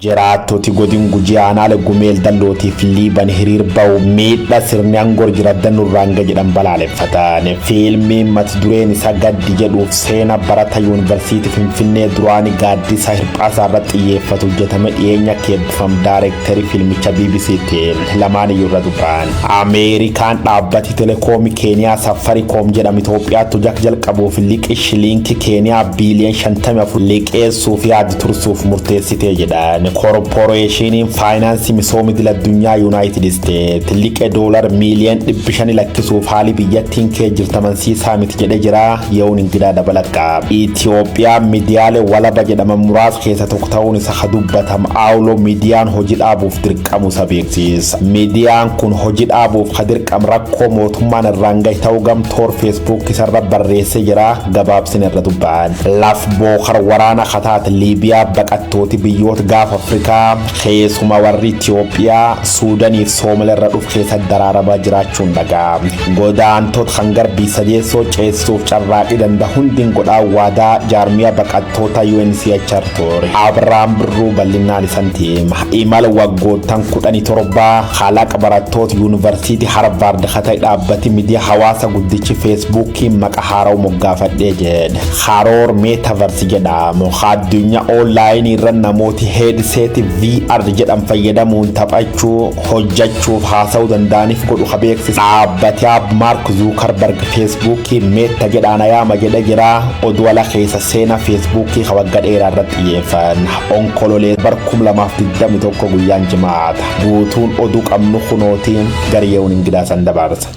Jiraattoti godin Gujii aanaale Gumeel Dallootiif Liiban hiriir ba'u miidha sirni angor jiradda nurraan ga jedhan balaaleffatan. Fiilmiin mata dureen isaa Gaddi jedhuuf seena barata yuunivarsiitii Finfinnee duraani Gaaddisa Hirphaasaa irratti xiyyeeffatu hojjetame dhiyeenya akka eebbifam daayireektarii fiilmicha BBCtti lamaan iyyuu irra dubbaan. Ameerikaan dhaabbati telekoomii Keeniyaa Safarikoom jedhamu Itoophiyaatti hojii akka jalqabuuf liqi shiliinkii Keeniyaa biiliyoon 54 liqeessuuf yaadu tursuuf murteessitee jedhan. Korporeeshiniin faayinaansii misooma idil addunyaa Yuunaayitid Isteet liqe doolar miiliyoon 500 lakkisuuf haali biyyattiin kee jirtamansiisaa miti jedhe jira. Yeroon ingidaa dabalata. Itoophiyaan miidiyaalee walaba jedhaman muraasa keessa tokko ta'uun isa ka dubbatama. Aawuloo miidiyaan hojii dhaabuuf dirqamu isa beeksisa. Miidiyaan kun hojii dhaabuuf ka dirqam rakkoo mootummaan irraan gahe ta'uu gamtoor feesbuuk isarra barreessee jira. Gabaabsina irra dubbaan. Laf bookar waraana kataat Liibiyaa baqattooti biyyoota gaafa Afrikaa keessuma warri Itoophiyaa, Suudaniif Soomalee irra dhufu keessa daraaramaa jiraachuun dhagaa. Godaantota kan garbii sadeessoo ceessuuf carraaqii danda'a hundiin godhaa waadaa jaarmiyaa baqattoota UNHCR ture. Abrahaam Birruu bal'inaan isan hima. Imala waggoottan 17 kalaqa barattoota yuunivarsiitii Harvaard kata'e dhaabbati miidiyaa hawaasa guddichi feesbuukii maqa haarawu moggaafadhee jedhe. Karoor meetavarsi jedhamu addunyaa oonlaayinii irra namooti heedseeti VR jedhan fayyadamuun taphachuu hojjechuuf haasa'uu danda'aniif godhu ka beeksisa. Dhaabbati Maark Zuukarbarg feesbuukii meetta jedhaan yaama jedhe jira. Oduu ala keessa seenaa feesbuukii ka waggaa dheeraa irratti xiyyeeffan. Onkololee bar 2021 guyyaan jimaata. Guutuun oduu qabnu kunootiin garyeewwan ingidaa san dabarsa.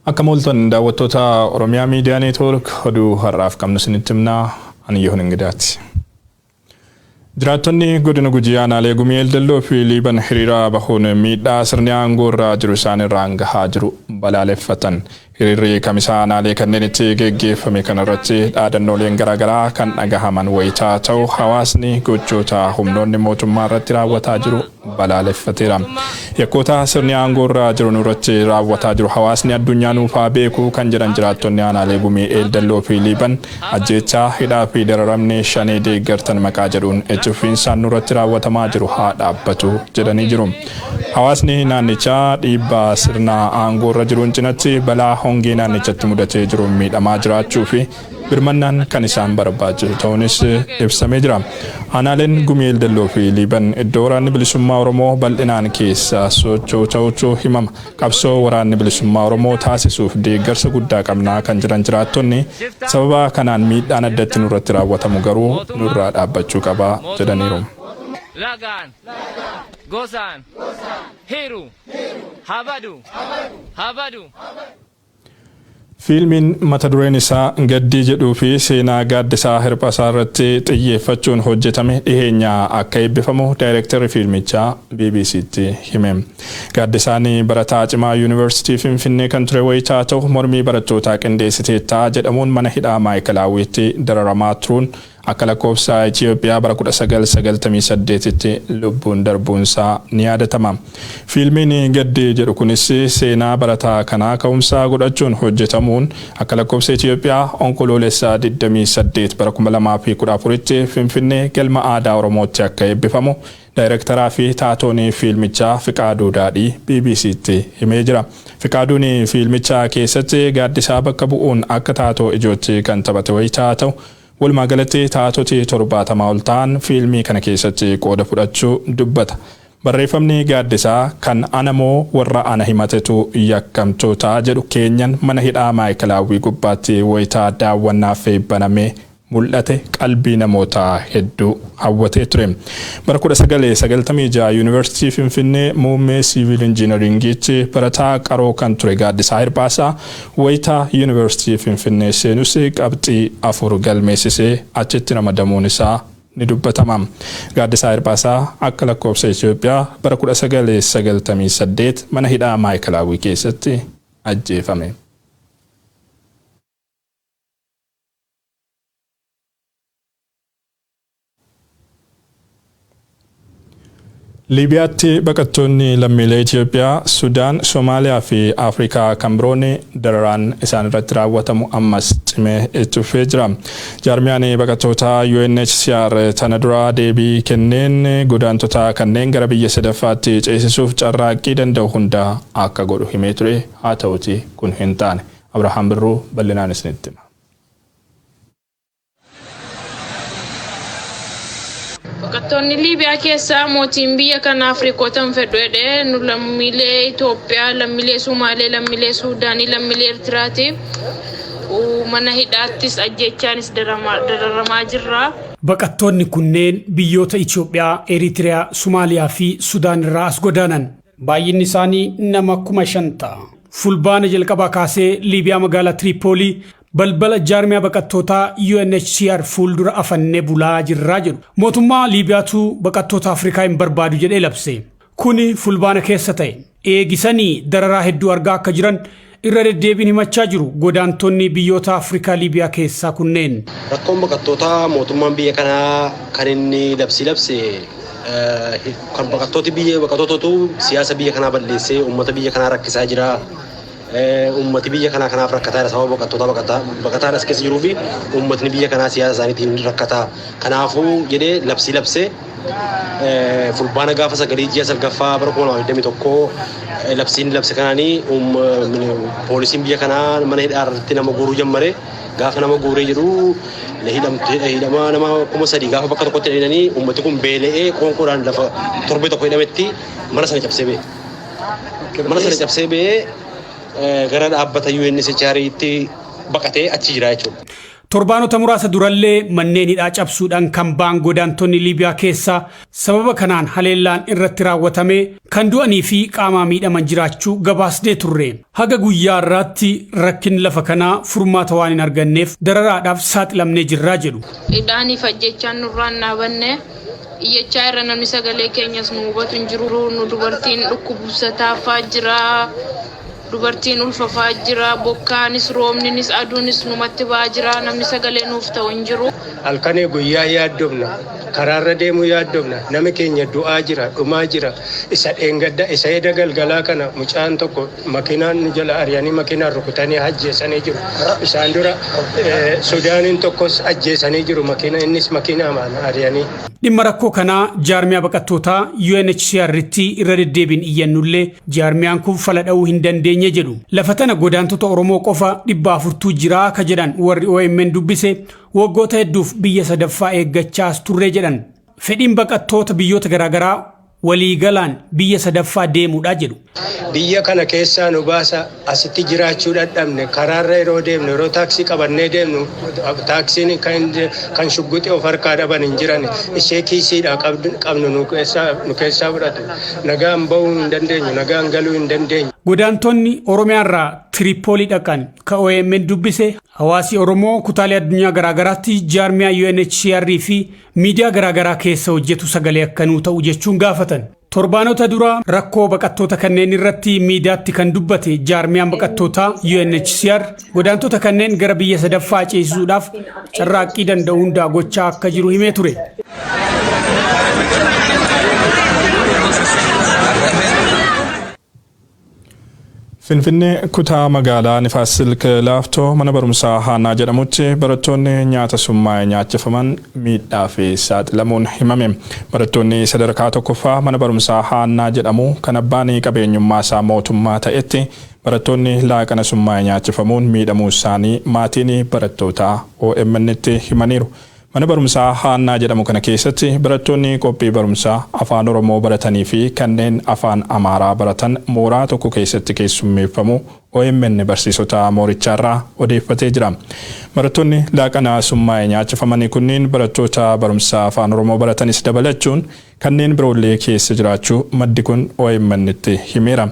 Akka mooltan daawwattoota Oromiyaa Miidiyaa Neetwoork oduu har'aaf qabnu isinitti himnaa ani Yohun Ingidaati. Jiraattonni godina Gujii aanaalee Gumii Eldelloo fi Liiban hiriira bahuun miidhaa sirni aangoo irra jiru isaan irraan gahaa jiru balaaleffatan. Hiriirri kamisaa aanaalee kanneenitti geggeeffame kanarratti dhaadannooleen garaagaraa kan dhagahaman wayitaa ta'u hawaasni gochoota humnoonni mootummaa irratti raawwataa jiru balaaleffateera. Yakkoota sirni aangoo irra jiru nurratti raawwataa jiru hawaasni addunyaa nuuf haa beeku kan jedhan jiraattonni aanaalee Gumii Eeldalloo fi Liiban ajjeechaa hidhaa fi dararamni shanee deeggartan maqaa jedhuun itti fufiinsaan nurratti raawwatamaa jiru haa dhaabbatu jedhanii jiru. Hawaasni naannichaa dhiibbaa sirna aangoo irra jiruun cinatti balaa hongee naannichatti mudatee jiruun miidhamaa jiraachuu fi birmannaan kan isaan barbaachisu ta'uunis ibsamee jira. Aanaaleen Gumii Eldelloo fi Liiban iddoo waraanni bilisummaa Oromoo bal'inaan keessa socho'u ta'utu himama. Qabsoo waraanni bilisummaa Oromoo taasisuuf deeggarsa guddaa qabnaa kan jiran jiraattonni sababa kanaan miidhaan addatti nurratti raawwatamu garuu nurraa dhaabbachuu qaba jedhaniiru. Lagaan, gosaan, hiru, habadu, habadu. Fiilmiin mata dureen isaa Gaddii jedhuu fi seenaa Gaaddisaa Hirphasaa irratti xiyyeeffachuun hojjetame dhiheenya akka eebbifamu daayireektarri fiilmichaa BBCtti hime. Gaaddisaan barataa cimaa Yuunivarsiitii Finfinnee kan ture wayitaa ta'u mormii barattootaa qindeessiteettaa jedhamuun mana hidhaa Maayikalaawwiitti dararamaa turuun akka lakkoofsa Itoophiyaa bara 1998tti lubbuun darbuunsaa ni yaadatama. Fiilmiin Gaddii jedhu kunis seenaa barataa kanaa ka'umsaa godhachuun hojjetamuun akka lakkoofsa Itoophiyaa onkoloolessa 28 bara 2014tti Finfinnee galma aadaa Oromootti akka eebbifamu daayirektaraa fi taatoon fiilmichaa Fiqaaduu Daadhii BBCtti himee jira. Fiqaaduun fiilmichaa keessatti gaaddisaa bakka bu'uun akka taatoo ijootti kan taphate wayitaa ta'u walumaa galatti taatoti 70 ol ta'an fiilmii kana keessatti qooda fudhachuu dubbata. Barreeffamni gaaddisaa kan anamoo warra ana himatetu yakkamtoota jedhu keenyan mana hidhaa Maayikalaawwii gubbaatti wayitaa daawwannaaf banamee mul'ate qalbii namoota hedduu hawwatee ture. Bara 1996 Yuunivarsiitii Finfinnee muummee siviil injiinaringiitti barataa qaroo kan ture Gaaddisaa Hirphaasaa wayitaa Yuunivarsiitii Finfinnee seenus qabxii 4 galmeessisee achitti ramadamuun isaa ni dubbatama. Gaaddisaa Hirphaasaa akka lakkoofsa Itoophiyaa bara 1998 mana hidhaa Maayikalaawwii keessatti ajjeefame. Liibiyaatti baqattoonni lammiilee Itoophiyaa, Sudaan, Somaaliyaa fi Afrikaa kan biroon dararaan isaan irratti raawwatamu ammas cimee itti fufee jira. Jaarmiyaan baqattoota UNHCR tana dura deebii kenneen godaantota kanneen gara biyya sadaffaatti ceesisuuf carraaqqii danda'u hunda akka godhu himee ture. Haa ta'uti kun hin taane. Abrahaam Birruu bal'inaan isinitti hima. Baqattoonni Liibiyaa keessaa mootiin biyya kana Afrikoota hin fedhu jedhee nu lammiilee Itoophiyaa, lammiilee Sumaalee, lammiilee Suudaanii, lammiilee Eertiraatiif mana hidhaattis ajjechaanis dararamaa jirra. Baqattoonni kunneen biyyoota Itoophiyaa, Eritiriyaa, Somaaliyaa fi Sudaan irraa as godaanan. Baay'inni isaanii nama 5,000 ta'a. Fulbaana jalqabaa kaasee Liibiyaa magaalaa Tiriipoolii balbala jaarmiyaa baqattootaa UNHCR fuuldura afannee bulaa jirraa jedhu. Mootummaa Liibiyaatu baqattoota Afrikaa hin barbaadu jedhee labse. Kuni fulbaana keessa ta'e. Eegisanii dararaa hedduu argaa akka jiran irra deddeebiin himachaa jiru godaantonni biyyoota Afrikaa Liibiyaa keessaa kunneen. Rakkoon baqattootaa mootummaan biyya kanaa kan inni labsii labse kan baqattooti biyya baqattootatu siyaasa biyya kanaa balleessee uummata biyya kanaa rakkisaa jira. Uummati biyya kanaa kanaaf rakkataa jira sababa baqattoota baqataan as keessa jiruu fi uummatni biyya kanaa siyaasa isaaniitiin rakkataa. Kanaafuu jedhee labsii labsee fulbaana gaafa 9 ji'a 9ffaa bara 2021 labsiin labse kanaanii poolisiin biyya kanaa mana hidhaa irratti nama guuruu jammare. Gaafa nama guuree jedhu hidhama nama 3,000 gaafa bakka tokkotti hidhanii uummati kun beela'ee qoonqoodhaan lafa torbee tokko hidhametti mana sana cabsee ba'e. Mana sana cabsee ba'ee gara dhaabbata UNHCR'tti baqatee achi jira jechuudha. Torbaanota muraasa durallee manneen hidhaa cabsuudhaan kan ba'an godaantonni Liibiyaa keessaa sababa kanaan haleellaan irratti raawwatame kan du'anii fi qaamaa miidhaman jiraachuu gabaasnee turre. Haga guyyaa irraatti rakkin lafa kanaa furmaata waan hin arganneef dararaadhaaf saaxilamnee jirraa jedhu. Hidhaaniif ajjechaan nurraan dhaabanne iyyachaa irra namni sagalee keenyas nu hubatu hin jiru. Nu dubartiin dhukkubsataafaa jira. Dubartiin ulfafaa jira. Bokkaanis roobninis aduunis numatti ba'aa jira. Namni sagalee nuuf ta'u hin jiru. Halkanii guyyaa yaaddofna. Karaarra deemuu yaaddofna. Nami keenya du'aa jira, dhumaa jira. Isa dheengadda, isa eda galgalaa kana mucaan tokko makiinaan nu jala ari'anii makiinaan rukutanii ajjeesanii jiru. Isaan dura Sudaaniin tokkos ajjeesanii jiru makiina innis makiinaa ari'anii. Dhimma rakkoo kanaa jaarmiyaa baqattootaa UNHCR'tti irra deddeebiin iyyannullee jaarmiyaan kun fala dha'uu hin dandeenye jedhu. Lafa tana godaantota Oromoo qofa 400 jiraa ka jedhan warri OMN dubbise waggoota hedduuf biyya sadaffaa eeggachaa as turree jedhan. Fedhiin baqattoota biyyoota garaagaraa waliigalaan biyya sadaffaa deemuudha jedhu. Biyya kana keessaa nu baasa asitti jiraachuu dadhabne karaarra yeroo deemnu yeroo taaksii qabannee deemnu taaksiin kan shugguxii of harkaa dhaban hin jiran ishee kiisiidha qabnu nu keessaa fudhatu. Nagaan bahuu hin dandeenyu, nagaan galuu hin dandeenyu. Godaantonni Oromiyaarraa Tiriipoolii dhaqan ka OMN dubbise hawaasi Oromoo kutaalee addunyaa garaagaraatti jaarmiyaa UNHCR fi miidiyaa garaagaraa keessa hojjetu sagalee akkanuu ta'u jechuun gaafatan. Torbaanota dura rakkoo baqattoota kanneen irratti miidiyaatti kan dubbate jaarmiyaan baqattootaa UNHCR godaantota kanneen gara biyya sadaffaa ceesisuudhaaf carraaqqii danda'u hundaa gochaa akka jiru himee ture. Finfinnee kutaa magaalaa Nifaas Silk Laaftoo mana barumsaa Haannaa jedhamutti barattoonni nyaata summaa'e nyaachifaman miidhaa fi saaxilamuun himame. Barattoonni sadarkaa tokkoffaa mana barumsaa Haannaa jedhamu kan abbaan qabeenyummaa isaa mootummaa ta'etti barattoonni laaqana summaa'e nyaachifamuun miidhamuu isaanii maatiin barattootaa OMN'tti himaniiru. Mana barumsaa Haannaa jedhamu kana keessatti barattoonni qophii barumsaa afaan Oromoo baratanii fi kanneen afaan Amaaraa baratan mooraa tokko keessatti keessummeeffamu OMN barsiisota moorichaarraa odeeffatee jira. Barattoonni laaqana summaa'e nyaachifamanii kunniin barattoota barumsaa afaan Oromoo baratanis dabalachuun kanneen biroollee keessa jiraachuu maddi kun OMN'tti himeera.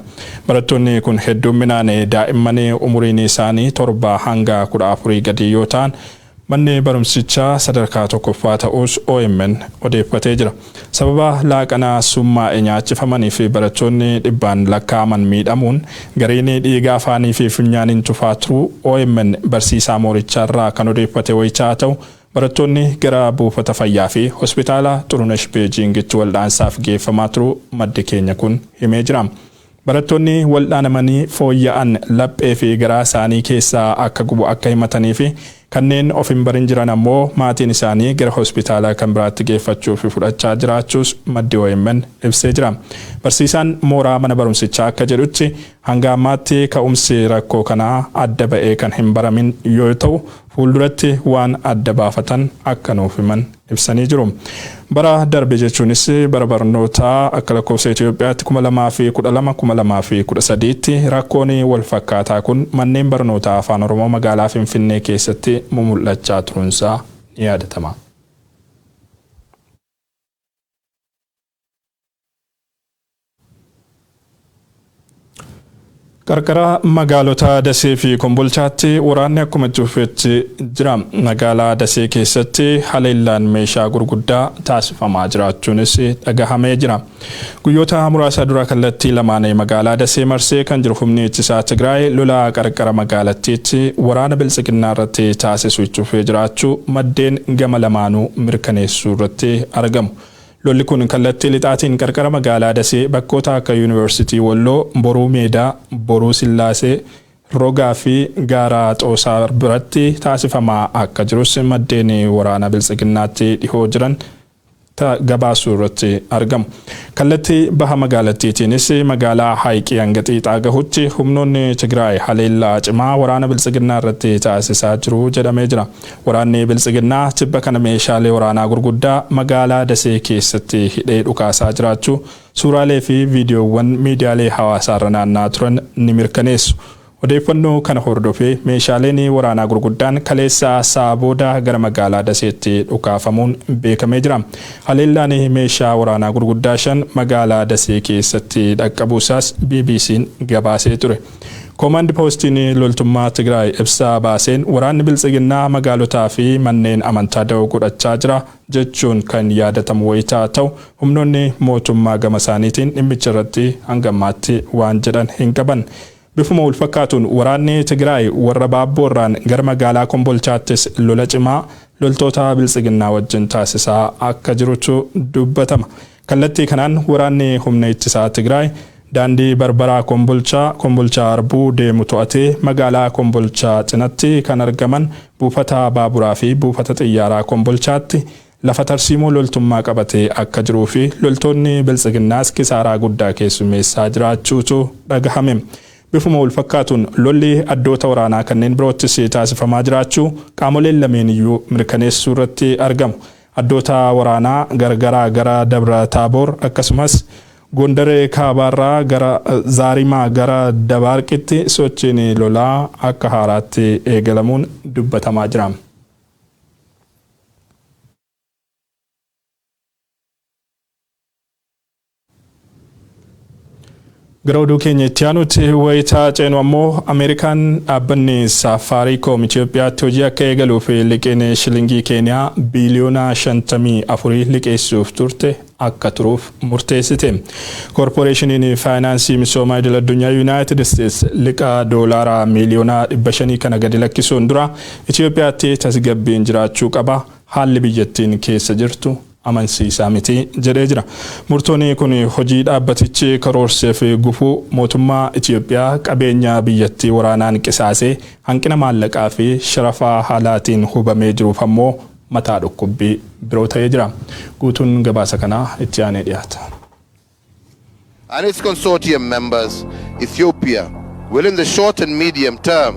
Barattoonni kun hedduminaan daa'imman umuriin isaanii 7 hanga 14 gadi yoo ta'an manni barumsichaa sadarkaa tokkoffaa ta'us OMN odeeffatee jira. Sababa laaqana summaa'e nyaachifamanii fi barattoonni dhibbaan lakkaa'aman miidhamuun gariin dhiiga afaanii fi funyaaniin tufaa turuu OMN barsiisaa moorichaarraa kan odeeffate wayichaa ta'u Barattoonni gara buufata fayyaa fi hospitaala Xurunesh Beejiingitti waldhaansaaf geeffamaa turuu maddi keenya kun himee jira. Barattoonni waldhaanamanii fooyya'an laphee fi garaa isaanii keessaa akka gubu akka himatanii fi kanneen of hin barin jiran ammoo maatiin isaanii gara hospitaala kan biraatti geeffachuu fi fudhachaa jiraachuus maddi OMN ibsee jira. Barsiisaan mooraa mana barumsichaa akka jedhutti, hanga ammaatti ka'umsi rakkoo kanaa adda ba'ee kan hin baramin yoo ta'u, fuulduratti waan adda baafatan akka nuuf himan ibsanii jiru. Bara darbe, jechuunis bara barnootaa akka lakkoofsa Itoophiyaatti 2012 2013tti, rakkoon wal fakkaataa kun manneen barnootaa Afaan Oromoo magaalaa Finfinnee keessatti mumul'achaa turuunsaa ni yaadatama. Qarqara magaalota Dasee fi Kombolchaatti waraanni akkuma itti fufetti jira. Magaalaa Dasee keessatti haleellaan meeshaa gurguddaa taasifamaa jiraachuunis dhagahamee jira. Guyyoota muraasa dura kallattii lamaan magaalaa Dasee marsee kan jiru humni ittisaa Tigraay lola qarqara magaalattiitti waraana Biltsiginnaa irratti taasisu itti fufee jiraachuu maddeen gama lamaanuu mirkaneessuu irratti argamu. Lolli kun kallattii lixaatiin qarqara magaalaa Dasee bakkoota akka Yuunivarsiitii Walloo, Boruu Meedaa, Boruu Sillaasee, Rogaa fi Gaara Xoosaa biratti taasifamaa akka jirus maddeen waraana Biltsiginnaatti dhihoo jiran gabaasuu irratti argamu. Kallattii baha magaalattiitiinis magaalaa Hayiqii hanga Xiixaa gahutti humnoonni Tigraay haleellaa cimaa waraana Biltsiginnaa irratti taasisaa jiru jedhamee jira. Waraanni Biltsiginnaa tibba kana meeshaalee waraanaa gurguddaa magaalaa Dasee keessatti hidhee dhukaasaa jiraachuu suuraalee fi viidiyoowwan miidiyaalee hawaasaarra naanna'aa turan ni mirkaneessu. Odeeffannoo kana hordofee meeshaaleen waraanaa gurguddaan kaleessa sa'a booda gara magaalaa Daseetti dhukaafamuun beekamee jira. Haleellaan meeshaa waraanaa gurguddaa shan magaalaa Dasee keessatti dhaqqabuusaas BBC'n gabaasee ture. Koomaand poostiin loltummaa Tigraay ibsaa baaseen, waraanni Biltsiginnaa magaalotaa fi manneen amantaa da'oo godhachaa jira jechuun kan yaadatamu wayitaa ta'u, humnoonni mootummaa gama isaaniitiin dhimmicha irratti hanga ammaatti waan jedhan hin qaban. Bifuma walfakkaatuun waraanni Tigraay warra Baabboorraan gara magaalaa Kombolchaattis lola cimaa loltoota Biltsiginnaa wajjin taasisaa akka jirutu dubbatama. Kallattii kanaan waraanni humna ittisaa Tigraay daandii Barbaraa Kombolchaa, Kombolchaa Arbuu deemu to'atee magaalaa Kombolchaa cinatti kan argaman buufata baaburaa fi buufata xiyyaaraa Kombolchaatti lafa tarsiimoo loltummaa qabatee akka jiruu fi loltoonni Biltsiginnaas kisaaraa guddaa keessummeessaa jiraachuutu dhagahame. Bifuma walfakkaatuun lolli addoota waraanaa kanneen biroottis taasifamaa jiraachuu qaamoleen lameen iyyuu mirkaneessuu irratti argamu. Addoota waraanaa gargaraa gara Dabra Taaboor, akkasumas Gondaree kaabaarraa gara Zaarimaa gara Dabaarqitti sochiin lolaa akka haaraatti eegalamuun dubbatamaa jira. Gara oduu keenya itti aanutti wayitaa ceenu ammoo, Ameerikaan dhaabbanni Saafaariikoom Itoophiyaatti hojii akka eegaluuf liqiin shilingii Keeniyaa biiliyoona 54 liqeessuuf turte akka turuuf murteessite. Koorporeeshiniin Faayinaansii Misoomaa Idil Addunyaa Yuunaayitid Isteets liqa doolaaraa miiliyoona 500 kana gadi lakkisuun dura Itoophiyaatti tasgabbiin jiraachuu qaba, haalli biyyattiin keessa jirtu amansiisaa miti jedhee jira. Murtoon kun hojii dhaabbatichi karoorseef gufuu, mootummaa Itoophiyaa qabeenya biyyattii waraanaan qisaasee hanqina maallaqaa fi sharafa haalaatiin hubamee jiruuf ammoo mataa dhukkubbii biroo ta'ee jira. Guutuun gabaasa kanaa itti aanee dhiyaata. And its consortium members, Ethiopia will in the short and medium term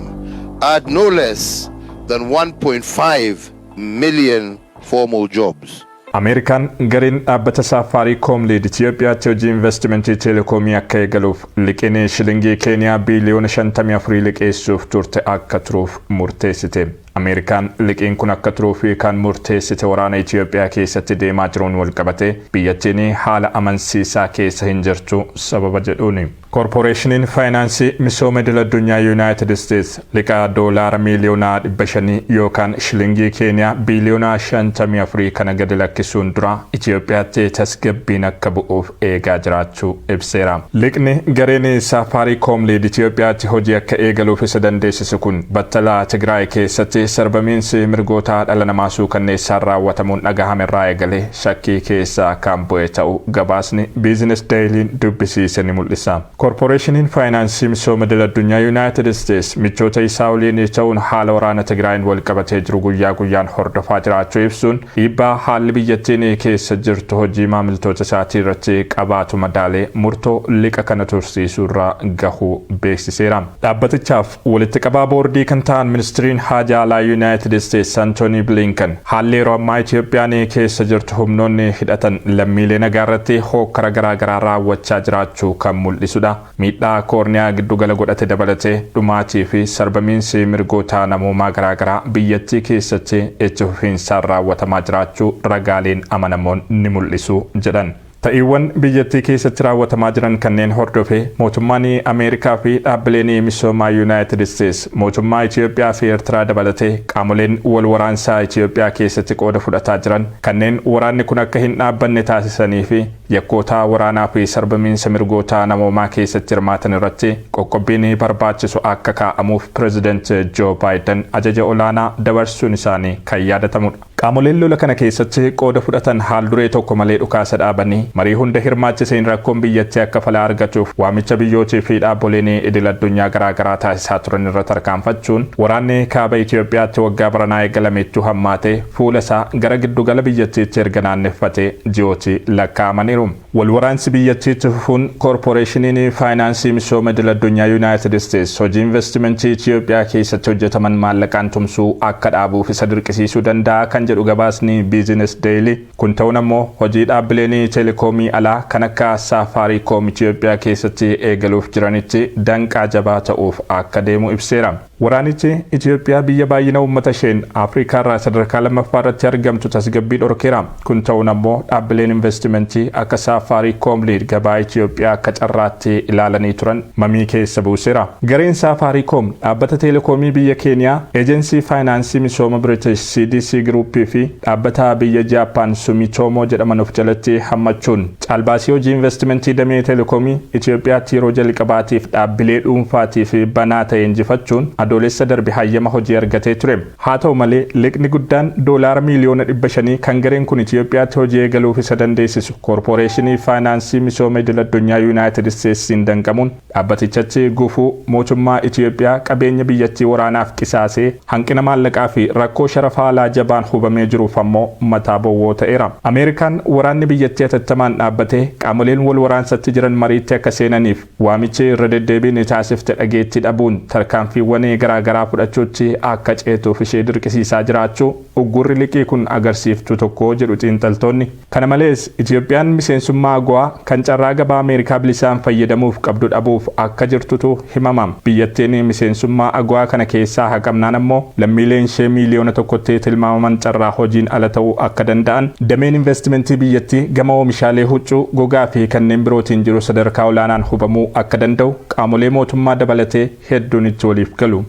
add no less than 1.5 million formal jobs. Ameerikaan gareen dhaabbata Saafaariikoom Liid Itoophiyaatti hojii investimentii teelekoomii akka eegaluuf liqiin shilingii Keeniyaa biiliyoona 54 liqeessuuf turte akka turuuf murteessite. Ameerikaan liqiin kun akka turuuf kan murteessite waraana Itoophiyaa keessatti deemaa jiruun walqabate biyyattiin haala amansiisaa keessa hin jirtu sababa jedhuuni. Koorporeeshiniin Faayinaansii Misooma Idil Addunyaa Yuunaayitid Isteets liqaa doolaara miiliyoona 500 yookaan shilingii Keeniyaa biiliyoona 54 kana gadi lakkisuun dura Itoophiyaatti tasgabbiin akka bu'uuf eegaa jiraachuu ibseera. Liqni gareen Saafaariikoom Liid Itoophiyaatti hojii akka eegaluuf isa dandeessisu kun battalaa Tigraay keessatti keessatti sarbamiinsi mirgoota dhala namaa suukanneessaan raawwatamuun dhagahame irraa eegalee shakkii keessaa kan bu'e ta'uu gabaasni Business Daily'n dubbisiise ni mul'isa. Koorporeeshiniin Faayinaansii Misooma Idil Addunyaa Yuunaayitid Isteets michoota isaa waliin ta'uun haala waraana Tigraayin wal qabatee jiru guyyaa guyyaan hordofaa jiraachuu ibsuun, dhiibbaa haalli biyyattiin keessa jirtu hojii maamiltoota isaatii irratti qabaatu madaalee murtoo liqa kana tursiisuu irra gahuu beeksiseera. Dhaabbatichaaf walitti qabaa boordii kan ta'an Ministiriin Haajaa Alaa Yuunaayitid Isteets Antoonii Bilinkan, haalli yeroo ammaa Itoophiyaan keessa jirtu humnoonni hidhatan lammiilee nagaa irratti hookkara garaagaraa raawwachaa jiraachuu kan mul'isudha. Miidhaa koorniyaa giddugala godhate dabalatee dhumaatii fi sarbamiinsi mirgoota namoomaa garaagaraa biyyattii keessatti itti fufiinsaan raawwatamaa jiraachuu ragaaleen amanamoon ni mul'isu jedhan. Ta'iiwwan biyyattii keessatti raawwatamaa jiran kanneen hordofee mootummaan Ameerikaa fi dhaabbileen misoomaa Yuunaayitid Isteets mootummaa Itoophiyaa fi Eertiraa dabalatee qaamoleen wal waraansaa Itoophiyaa keessatti qooda fudhataa jiran kanneen waraanni kun akka hin dhaabbanne taasisanii fi yakkoota waraanaa fi sarbamiinsa mirgoota namoomaa keessatti hirmaatan irratti qoqqobbiin barbaachisu akka kaa'amuuf Pireezidant Joo Baayiden ajaja olaanaa dabarsuun isaanii kan yaadatamudha. Qaamoleen lola kana keessatti qooda fudhatan haal duree tokko malee dhukaasa dhaabanii marii hunda hirmaachiseen rakkoon biyyattii akka falaa argatuuf waamicha biyyootii fi dhaabboleen idil addunyaa garaagaraa taasisaa turan irra tarkaanfachuun, waraanni kaaba Itoophiyaatti waggaa baranaa eegalameettuu hammaatee fuula isaa gara giddugala biyyattiitti erga naanneffatee ji'ooti lakkaa'amaniiru. Wal waraansi biyyattiitti fufuun Koorporeeshiniin Faayinaansii Misooma Idil Addunyaa Yuunaayitid Isteets hojii investimentii Itoophiyaa keessatti hojjetaman maallaqaan tumsuu akka dhaabuuf isa dirqisiisuu danda'a kan jedhu gabaasni Business Daily, kun ta'uun ammoo hojii dhaabbileen teelekoomii alaa kan akka Saafaariikoom Itoophiyaa keessatti eegaluuf jiranitti danqaa jabaa ta'uuf akka deemu ibseera. Waraanichi Itoophiyaa, biyya baay'ina uummata isheen Afrikaa irraa sadarkaa lammaffaa irratti argamtu, tasgabbii dhorkeera. Kun ta'uun ammoo dhaabbileen investimentii akka Saafaariikoom Liid gabaa Itoophiyaa akka carraatti ilaalanii turan mamii keessa buuseera. Gareen Saafaariikoom dhaabbata teelekoomii biyya Keeniyaa, Eejensii Faayinaansii Misooma British CDC Groupii fi dhaabbata biyya Jaappaan Sumitomo jedhaman of jalatti hammachuun caalbaasii hojii investimentii damee teelekoomii Itoophiyaatti yeroo jalqabaatiif dhaabbilee dhuunfaatiif banaa ta'e injifachuun Adoolessa darbe hayyama hojii argatee ture. Haa ta'u malee, liqni guddaan doolaara miiliyoona 500 kan gareen kun Itoophiyaatti hojii eegaluuf isa dandeessisu Koorporeeshinii Faayinaansii Misooma Idil Addunyaa Yuunaayitid Isteetsiin danqamuun dhaabbatichatti gufuu, mootummaa Itoophiyaa qabeenya biyyattii waraanaaf qisaasee hanqina maallaqaa fi rakkoo sharafa alaa jabaan hubamee jiruuf ammoo mataa bowwoo ta'eera. Ameerikaan waraanni biyyattii hatattamaan dhaabbatee qaamoleen wal waraansatti jiran mariitti akka seenaniif waamichi irra deddeebiin taasifte dhageettii dhabuun tarkaanfiiwwan garaagaraa fudhachuutti akka ceetuuf ishee dirqisiisaa jiraachuu uggurri liqii kun agarsiiftuu tokko jedhu xiinxaltoonni. Kana malees, Itoophiyaan miseensummaa AGOA kan carraa gabaa Ameerikaa bilisaan fayyadamuuf qabdu dhabuuf akka jirtutu himama. Biyyattiin miseensummaa AGOA kana keessaa haqamnaan ammoo lammiileen ishee miiliyoona 1tti tilmaamaman carraa hojiin ala ta'uu akka danda'an, dameen investimentii biyyattii gama oomishaalee huccuu, gogaa fi kanneen birootiin jiru sadarkaa olaanaan hubamuu akka danda'u qaamolee mootummaa dabalatee hedduun itti waliif galu.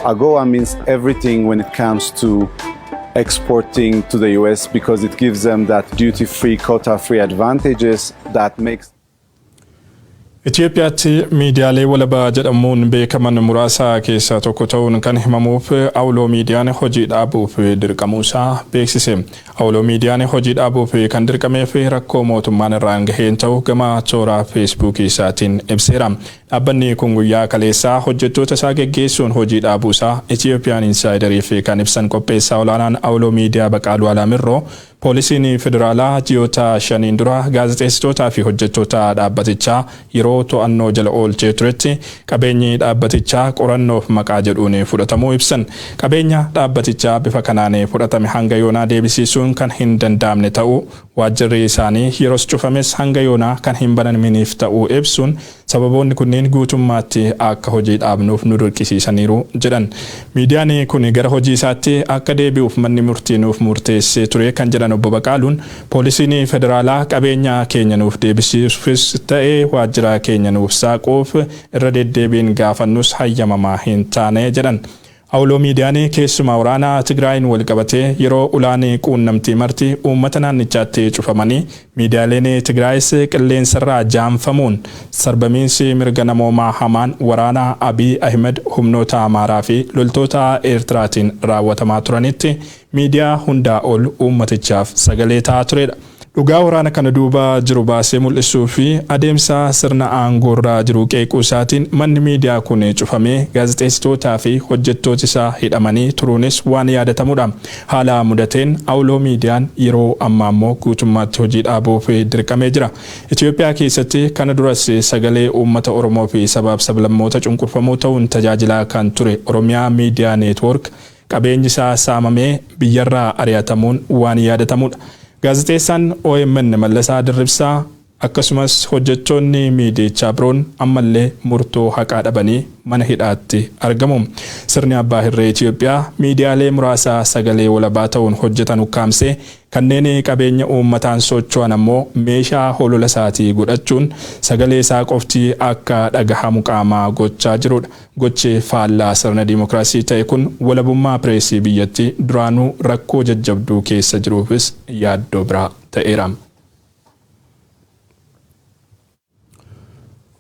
AGOA means everything when it comes to exporting to the US because it gives them that duty-free, quota-free advantages that makes Itoophiyaatti miidiyaalee walabaa jedhamuun beekaman muraasa keessaa tokko ta'uun kan himamuuf Awuloo Miidiyaan hojii dhaabuuf dirqamuusaa beeksise. Awuloo Miidiyaan hojii dhaabuuf kan dirqameef rakkoo mootummaan irraan gaheen ta'u gama toora Feesbuukii isaatiin ibseera. Dhaabbanni kun guyyaa kaleessaa hojjettoota isaa geggeessuun hojii dhaabuusaa Itoophiyaan Insaayidariif kan ibsan qopheessaa olaanaan Awuloo Miidiyaa Baqaaluu Alaamirroo, poolisiin federaalaa ji'oota 5n dura gaazexeessitootaa fi hojjettoota dhaabbatichaa yeroo to'annoo jala oolchee turetti qabeenyi dhaabbatichaa qorannoof maqaa jedhuun fudhatamuu ibsan. Qabeenya dhaabbatichaa bifa kanaan fudhatame hanga yoonaa deebisiisuun kan hin danda'amne ta'uu, waajjirri isaanii yeroos cufames hanga yoonaa kan hin banaminiif ta'uu ibsuun, sababoonni kunneen guutummaatti akka hojii dhaabnuuf nu dirqisiisaniiru jedhan. Miidiyaan kun gara hojii isaatti akka deebi'uuf manni murtii nuuf murteessee ture kan jedhan obbo Baqaaluun, poolisiin federaalaa qabeenya keenya nuuf deebisuufis ta'ee waajjira keenya nuuf saaquuf irra deddeebiin gaafannus hayyamamaa hin taane jedhan. Awuloo Miidiyaan keessumaa waraana Tigraayin wal qabatee yeroo ulaan quunnamtii marti uummata naannichaatti cufamanii, miidiyaaleen Tigraayis qilleensarraa jaamfamuun, sarbamiinsi mirga namoomaa hamaan waraana Abiy Ahmed, humnoota Amaaraa fi loltoota Eertiraatiin raawwatamaa turanitti miidiyaa hundaa ol uummatichaaf sagalee ta'aa turedha. Dhugaa waraana kana duuba jiru baasee mul'isuu fi adeemsa sirna aangoorraa jiru qeequu isaatiin manni miidiyaa kun cufamee, gaazexeessitootaa fi hojjettooti isaa hidhamanii turuunis waan yaadatamudha. Haala mudateen Awuloo Miidiyaan yeroo ammaa immoo guutummaatti hojii dhaabuuf dirqamee jira. Itoophiyaa keessatti kana duras sagalee uummata Oromoo fi sabaaf sablammoota cunqurfamoo ta'uun tajaajilaa kan ture Oromiyaa Miidiyaa Neetwoork qabeenyi isaa saamamee biyyarraa ari'atamuun waan yaadatamudha. Gaazexeessaan OMN Mallasaa Dirribsaa akkasumas hojjettoonni miidiyichaa biroon ammallee murtoo haqaa dhabanii mana hidhaatti argamu. Sirni abbaa hirree Itoophiyaa miidiyaalee muraasa sagalee walabaa ta'uun hojjetan ukkaamsee, kanneen qabeenya uummataan socho'an ammoo meeshaa holola isaatii godhachuun sagalee isaa qofti akka dhagahamu qaamaa gochaa jirudha. Gochi faallaa sirna diimokiraasii ta'e kun walabummaa pireesii biyyattii duraanuu rakkoo jajjabduu keessa jiruufis yaaddoo biraa ta'eera.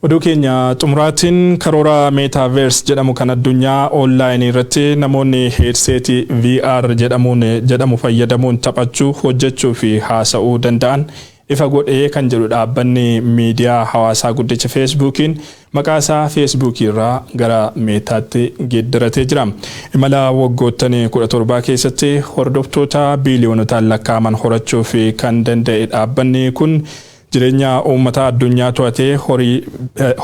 Oduu keenya xumuraatiin, karoora Metaverse jedhamu kan addunyaa onlaayinii irratti namoonni headsetii VR jedhamuun jedhamu fayyadamuun taphachuu, hojjechuu fi haasa'uu danda'an ifa godhee kan jedhu dhaabbanni miidiyaa hawaasaa guddicha Feesbuukiin maqaa isaa Feesbuukii irraa gara Meetaatti geeddaratee jira. Imala waggoottan 17 keessatti hordoftoota biiliyoonotaan lakkaa'aman horachuuf kan danda'e dhaabbanni kun jireenya uummata addunyaa to'atee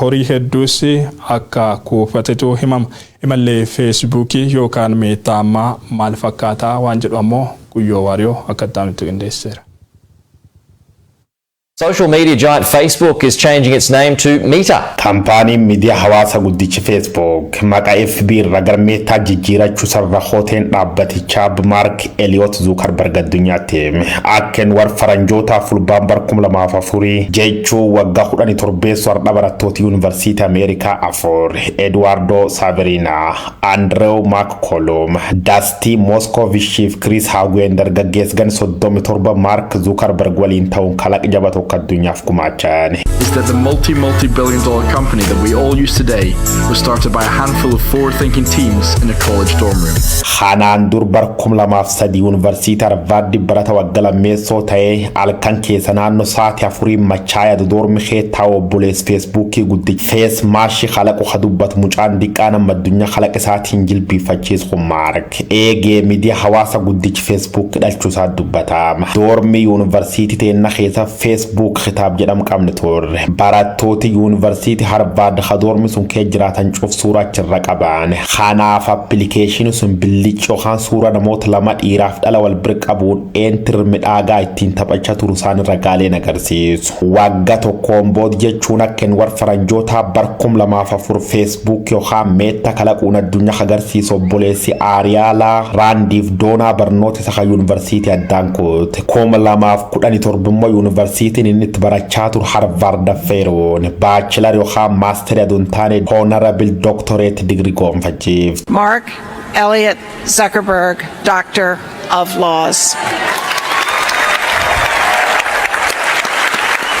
horii hedduus akka kuufatetu himama. Imallee Feesbuukii yookaan Meetaa ammaa maal fakkaataa waan jedhu ammoo Guyyoo Waariyoo akka itti qindeesseera. Social media giant Facebook is changing its name to Meta. Kaampaaniin miidiyaa hawaasaa guddichi Facebook maqaa FB irraa gara Meetaa jijjiirachuu sarara hooteen dhaabbatichaa Maark Eliyoot Zuukarberg addunyaatti hime. Akkeen war faranjootaa Fulbaan bar 2004 jechuu waggaa 17 har'a barattoota Yuunivarsiitii Ameerikaa afur, Eduwaardoo Saaveriinaa, Andrew McCollum, Dastii Moskoovishii fi Chris Haagween, dargaggeessa gan 37 Maark Zuukarberg waliin ta'uun kalaqa jaba tokko addunyaaf gumaachan. Is that the multi multi billion dollar company that we all use today was started by a handful of forward thinking teens in a college dorm room. Kanaan dur bar 2003 Yuunivarsiitii Harvaardi barata waggaa lammeessoo ta'ee halkan keessa naannoo sa'aatii 4 machaaya dormi keettaa obboleessa Feesbuukii guddicha face maskii kalaqu ha dubbatu mucaan diqqaa nama addunyaa kalaqa isaatiin jilbiifachiisu Maark. Eegee miidiyaa hawaasa guddichi Feesbuuk dhalchuu isaa dubbatama. Doormii yuunivarsiitii teenna keessa Facebook kitaab jedhamu qabne turre. Barattooti Yuunivarsiitii Harvaard ha doormi sun kee jiraatan cuf suuraa achirra qaban. Kanaaf appilikeeshinii sun billichi yookaan suura namoota lama, dhiiraaf dhala, wal bira qabuun eentir midhaagaa ittiin taphachaa turu isaan ragaaleen agarsiisu. Waggaa tokkoon booda, jechuun akka hin war faranjootaa bar 2004, Feesbuuk yookaan Meetta kalaquun addunyaa agarsiisu obboleessi Aariyaalaa Raandiif Doonaa barnoota isa kan yuunivarsiitii addaan kuute. 2017 immoo yuunivarsiitiin inni itti barachaa ture Harvaard affeeruun bachelor yookaan maasterii aduun taane honorable doctorate degree gonfachiifte. Mark Elliott Zuckerberg, Doctor of Laws.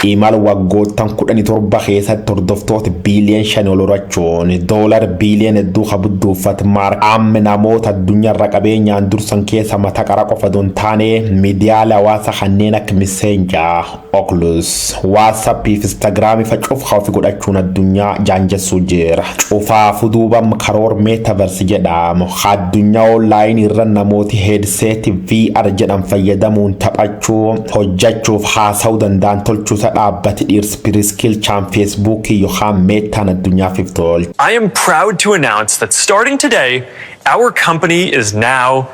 Imala waggoottan 17 keessatti hordoftoota biiliyoona 5 ol horachuun doolar biiliyoona hedduu kabudduuffate Maark amma namoota addunyaarra qabeenyaan dursan keessa mata qara qofa don taane, miidiyaalee hawaasaa kanneen akka Messenger, Oculus, WhatsApp fi Instagram fa cufa ofi godhachuun addunyaa jaanjessuu jira. Cufaafuu duuba karoor Metaverse jedhamu addunyaa onlaayinii irra namooti headset VR jedhan fayyadamuun taphachuu, hojjechuuf haasa'uu danda'an tolchuusa dhaabbati dhiirsi Piriskil Chaan Feesbuukii yookaan Meetaan addunyaaf iftool. I am proud to announce that starting today, our company is now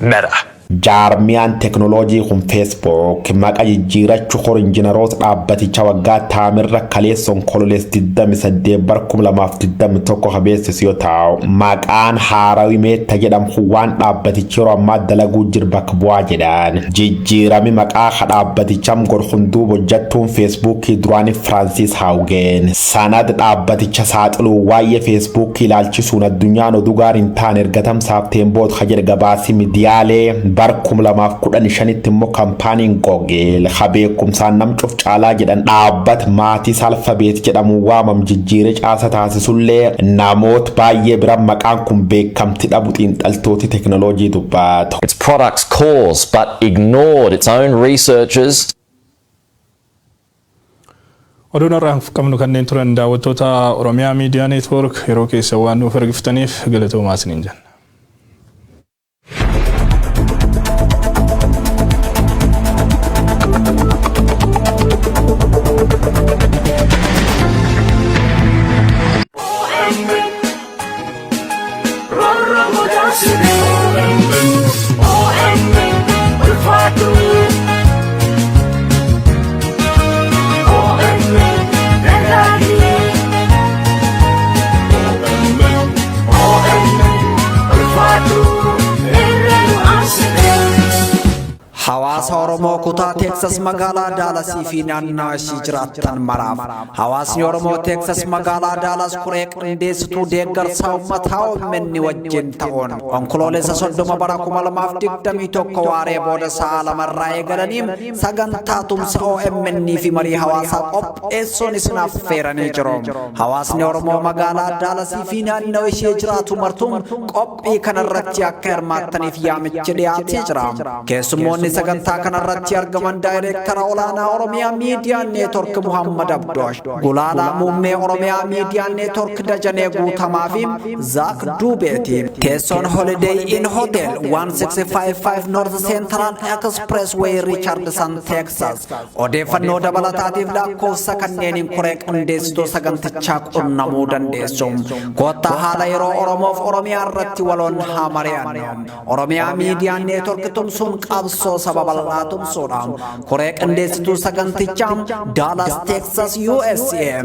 Meta. Jaarmiyaan teknooloojii kun Facebook maqa jijjiirachuu hor injiinaroota dhaabbaticha waggaa taamirra kaleessa Onkololeessa 28 bara 2021 habeessisu yoo ta'u, maqaan haarawii Meta jedhamu waan dhaabbatichi yeroo ammaa dalaguu jiru bakka bu'aa jedhan. Jijjiirami maqaa dhaabbatichaa godhunduu hojjettuun Feesbuukii duraanii Firaansis Haawugeen sanad dhaabbaticha saaxiluu waa'ee Feesbuukii ilaalchisuun addunyaan oduu gaarii hin taane erga tamsaafteen booda ka jedhe gabaasii miidiyaalee, bara 2015tti immoo kaampaaniin Google ha beekumsaan nam cuf caalaa jedhan dhaabbata maatii Alphabet jedhamu waamam jijjiiree caasa taasisullee namoota baay'ee bira maqaan kun beekamti dhabu xiinxaltooti teknooloojii dubbatu. Its products cause, but ignored its own researchers. Oduun har'aaf qabnu kanneen turan. Daawwattoota Oromiyaa Miidiyaa Neetwoork, yeroo keessa waan nuuf ergiftaniif galatoomaa isiniin jenna. OMN ulfaatu, OMN dagaagi, OMN, OMN ulfaatu, irree nu aansite. Hawaasa Oromoo kutaa Teeksas magaalaa Daalasii fi naannoo ishii jiraattan maraaf, hawaasni Oromoo Teeksas magaalaa Daalas kuree qindeessituu deeggarsa uummataa OMN wajjin ta'uun Onkoloolessa 30 bara 2021 waaree booda sa'a 2rraa eegalanii sagantaa tumsa OMN fi marii hawaasaa qopheessuun isin affeeranii jiru. Hawaasni Oromoo magaalaa Daalasii fi naannoo ishee jiraatu martuun qophii kanarratti akka hirmaattaniif yaamichi dhiyaatee jira. Keessummoonni sagantaa kanarratti argaman daayireektara olaanaa Oromiyaa Miidiyaa Neetwork Muhammad Abdoosh, Gulaalaa Muummee Oromiyaa Miidiyaa Neetwork Dajanee Guutamaa fi Zaak Duubeeti. Teessoon Holiday Inn Hotel, 1655 North Central Expressway, Richardson, Texas. Odeeffannoo dabalataatiif lakkoofsa kanneeniin koree qindeessituu sagantichaa qunnamuu dandeessu. Kottaa haala yeroo Oromoof Oromiyaa irratti waloon haa mari'annu. Oromiyaa Miidiyaa Neetwork tumsuun qabsoo saba bal'aa tumsuudha. Koree qindeessituu sagantichaa, Dallas, Texas, USA.